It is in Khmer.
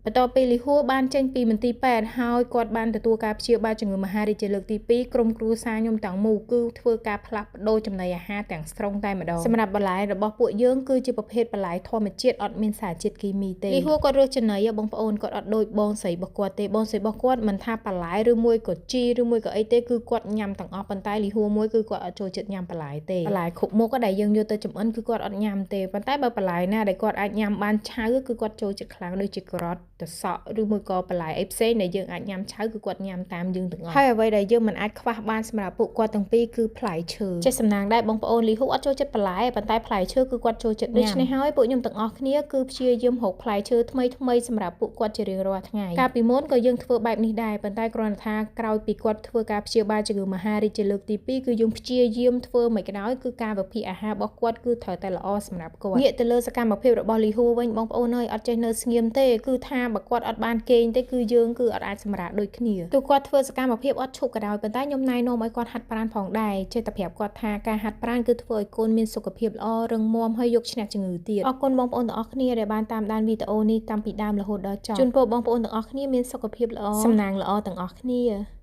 បន្ទាប់ពីលីហួរបានចេញពីមន្ទីរពេទ្យហើយគាត់បានទទួលការព្យាបាលជំងឺមហារីកជាលើកទី2ក្រុមគ្រួសារខ្ញុំទាំងមូលគឺធ្វើការផ្លាស់ប្ដូរចំណីអាហារទាំងស្រុងតែម្ដងសម្រាប់បន្លែរបស់ពួកយើងគឺជាប្រភេទបន្លែធម្មជាតិអត់មានសារជាតិគីមីទេលីហួរគាត់រើសចំណីបងប្អូនគាត់អត់ដូចបងស្រីរបស់គាត់ទេបងស្រីរបស់គាត់មិនថាបន្លែឬមួយក៏ជីឬមួយក៏អីទេគឺគាត់ញ៉ាំទាំងអស់ប៉ុន្តែលីហួរមួយគឺគាត់អត់ចូលចិត្តញ៉ាំបន្លែទេបន្លែគ្រប់មុខដែលយើងយកទៅចម្អិនគឺគាត់អត់ញ៉ាំទេប៉ុន្តែបើបន្លែណាដែលគាត់អាចញ៉ាំបានឆៅគឺគាត់ចូលចិត្តខ្លាំងដូចជាការ៉ុតត្រសក់ឬមួយក៏បន្លែអីផ្សេងដែលយើងអាចញ៉ាំឆៅគឺគាត់ញ៉ាំតាមយើងទាំងអស់ហើយអ្វីដែលយើងមិនអាចខ្វះបានសម្រាប់ពួកគាត់ទាំងពីរគឺផ្លែឈើចេះសំណាងដែរបងប្អូនលីហ៊ូអត់ចូលចិត្តបន្លែប៉ុន្តែផ្លែឈើគឺគាត់ចូលចិត្តញ៉ាំដូច្នេះហើយពួកខ្ញុំទាំងអស់គ្នាគឺព្យាយាមរកផ្លែឈើថ្មីថ្មីសម្រាប់ពួកគាត់ជារៀងរាល់ថ្ងៃកាលពីមុនក៏យើងធ្វើបែបនេះដែរប៉ុន្តែគ្រាន់តែថាក្រោយពីគាត់ធ្វើការព្យាបាលជំងឺមហារីកជាលើកទី2គឺយើងព្យាយាមធ្វើមិនក៏ដោយគឺការវិភាគអាហាររបស់គាត់គឺត្រូវតែល្អសម្រាប់គាត់ងាកទៅលើសកម្មភាពរបស់លីហ៊ូវិញបងប្អូនអើយអត់ចេះនៅស្ងៀមទេគឺថាបើគាត់អត់បានគេងទេគឺយើងគឺអត់អាចសម្រាកដូចគ្នាទោះគាត់ធ្វើសកម្មភាពអត់ឈប់ក៏ដោយប៉ុន្តែខ្ញុំណែនាំឲ្យគាត់ហាត់ប្រាណផងដែរចេះតែប្រាប់គាត់ថាការហាត់ប្រាណគឺធ្វើឲ្យកូនមានសុខភាពល្អរឹងមាំហើយយកឈ្នះជំងឺទៀតអរគុណបងប្អូនទាំងអស់គ្នាដែលបានតាមដានវីដេអូនេះតាំងពីដើមរហូតដល់ចប់ជូនពរបងប្អូនទាំងអស់គ្នាមានសុខភាពល្អសំណាងល្អទាំងអស់គ្នា។